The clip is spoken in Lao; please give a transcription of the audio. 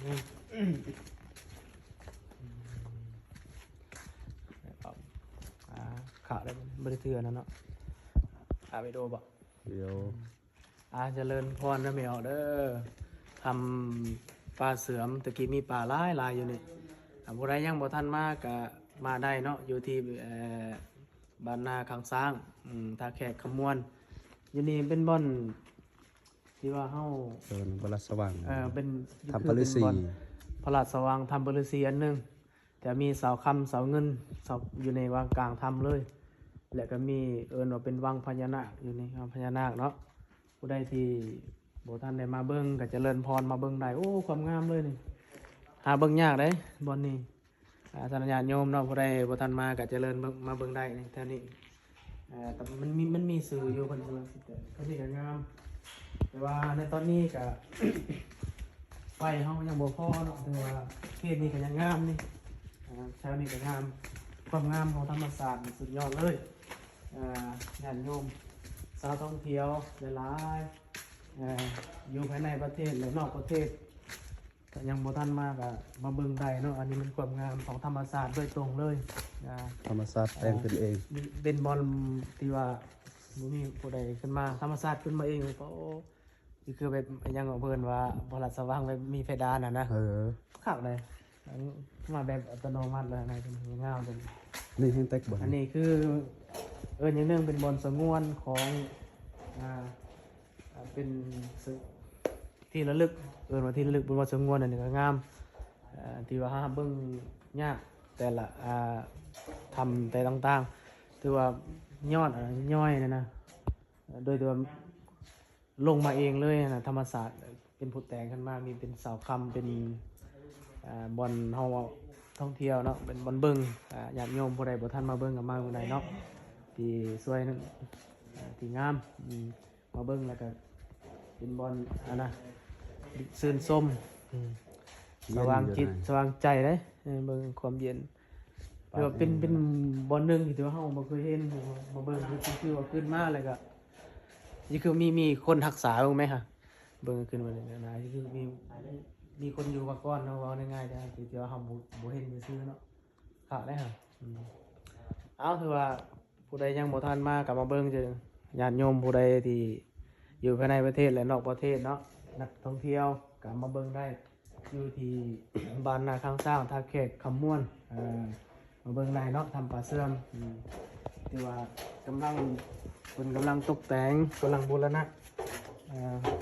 ອ່າ ຂາດແລ້ວ ບໍ່ໄດ້ຖືອັນນັ້ນເນາະ. ອ່າ ວິດີໂອບໍ່? ວິດີໂອ. ອ່າ ຈະເລີນພອນເດີແມ່ອອກເດີ. ທຳປາເສື່ອມ ແຕ່ກີ້ມີປາຫຼາຍໆຢູ່ນີ້. ອ່າ ຜູ້ໃດຍັງບໍ່ທັນມາກະມາໄດ້ເນາະ ຢູ່ທີ່ ເອີ ບ້ານນາຄາງຊ້າງ ອືມ ທ່າແຂກຄຳມ່ວນ. ຢູ່ນີ້ເປັນບ່ອນທີ່ວ່າເຮົາ ເອີ ວັດລາດສະຫວ່າງ ເອີ ເປັນ ຖ້ຳພະລືສີ ເປັນບ່ອນ ພະລາດສະຫວ່າງ ຖ້ຳພະລືສີອັນໜຶ່ງ. ຈະມີເສົາຄຳເສົາເງິນ ເສົາ ຢູ່ໃນວັງກາງຖ້ຳເລີຍ ແລະ ກໍມີເອີ້ນວ່າເປັນວັງພະຍານາກ ຢູ່ໃນວັງພະຍານາກເນາະ. ຜູ້ໃດທີ່ບໍ່ທັນໄດ້ມາເບິ່ງ ກໍຈະເລີນພອນມາເບິ່ງໄດ້. ໂອ້ ຄວາມງາມເລີຍນີ້ ຫາເບິ່ງຍາກເດ້ບ່ອນນີ້. ອ່າ ທ່ານຍາດໂຍມເນາະ ຜູ້ໃດບໍ່ທັນມາ ກໍຈະເລີນເບິ່ງ ມາເບິ່ງໄດ້ນີ້ ແຖວນີ້. ເອີ ແຕ່ມັນມີ ມັນມີຊື່ຢູ່ ເພິ່ນວ່າຊິ ເພິ່ນນີ້ກໍງາມ ແຕ່ວ່າໃນຕອນນີ້ກໍ ໄຟເຮົາຍັງບໍ່ພໍເນາະ ແຕ່ວ່າເຂດນີ້ກໍຍັງງາມນີ້ ເອີ ແຖວນີ້ກໍງາມ. ຄວາມງາມຂອງທຳມະຊາດນີ້ສຸດຍອດເລີຍ. ເອີ ຍາດໂຍມ ຊາວທ່ອງທ່ຽວຫຼາຍໆ ເອີ ຢູ່ພາຍໃນປະເທດ ແລະ ນອກປະເທດ ກໍຍັງບໍ່ທັນມາກໍມາເບິ່ງໄດ້ເນາະ. ອັນນີ້ແມ່ນຄວາມງາມຂອງທຳມະຊາດໂດຍຕົງເລີຍ ອ່າ ທຳມະຊາດແຕ່ງຂຶ້ນເອງ ເປັນບ່ອນທີ່ວ່າບໍ່ມີຜູ້ໃດຂຶ້ນມາ ທຳມະຊາດຂຶ້ນມາເອງ. ໂອ້ ນີ້ຄືແບບ ຫຍັງເຂົາເອີ້ນວ່າ ພະລາດສະຫວ່າງແບບມີເພດານນະ ເອີ ຄັກເລີຍ ອັນມາແບບອັດຕະໂນມັດເລີຍນະ ເປັນງາມເປັນ ນີ້ແຮງແຕກບໍ່? ອັນນີ້ຄືເອີ້ນຢ່າງໜຶ່ງເປັນບ່ອນສະຫງວນຂອງ ອ່າ ອ່າ ເປັນທີ່ລະລຶກ ເອີ້ນວ່າທີ່ລະລຶກ ເປັນວັດສະຫງວນ ອັນນີ້ກໍງາມ ເອີ ທີ່ວ່າຫາເບິ່ງຍາກ ແຕ່ລະ ອ່າ ຖ້ຳແຕ່ຕ່າງໆ ຖືວ່າຍອດ ອ່າ ຍ້ອຍນັ້ນນະ ໂດຍທີ່ວ່າລົງມາເອງເລີຍນະ ທຳມະຊາດເປັນຜູ້ແຕ່ງຂຶ້ນມາ ມີເປັນເສົາຄຳ ເປັນ ອ່າ ບ່ອນເຮົາທ່ອງທ່ຽວເນາະ ເປັນບ່ອນເບິ່ງ. ອ່າ ຍາດໂຍມຜູ້ໃດບໍ່ທັນມາເບິ່ງກໍມາເບິ່ງໄດ້ເນາະ ທີ່ສວຍນັ້ນ ອ່າ ທີ່ງາມ ອືມ ມາເບິ່ງແລ້ວກໍເປັນບ່ອນ ອັນນະ ຊື່ນຊົມ ອືມ ສະຫວ່າງຈິດ ສະຫວ່າງໃຈເດ້ ເອີ ເບິ່ງຄວາມເຢັນ ແຕ່ວ່າເປັນ ເປັນບ່ອນໜຶ່ງທີ່ວ່າເຮົາບໍ່ເຄີຍເຫັນ ມາເບິ່ງ ຄື ຄືວ່າຂຶ້ນມາແລ້ວກໍ ນີ້ຄືມີ ມີຄົນຮັກສາເບິ່ງແມະ ເບິ່ງຂຶ້ນມານີ້ນະ ຄືມີ ມີຄົນຢູ່ມາກ່ອນເນາະ ເວົ້າງ່າຍໆ ແຕ່ທີ່ວ່າເຮົາບໍ່ ບໍ່ເຫັນຊື່ໆເນາະ. ຄັກເດ້ ອືມ ເອົາ ຖືວ່າຜູ້ໃດຍັງບໍ່ທັນມາກໍມາເບິ່ງເດີ້ ຍາດໂຍມຜູ້ໃດທີ່ຢູ່ພາຍໃນປະເທດ ແລະ ນອກປະເທດເນາະ ນັກທ່ອງທ່ຽວກໍມາເບິ່ງໄດ້ ຢູ່ທີ່ບ້ານນາຄາງຊ້າງ ທ່າແຂກຄຳມ່ວນ ເອີ ມາເບິ່ງໄດ້ເນາະ ຖ້ຳປາເສື່ອມ ອືມ ຖືວ່າກຳລັງ ເພິ່ນກຳລັງຕົກແຕ່ງ ກຳລັງບູລະນະ ເອີ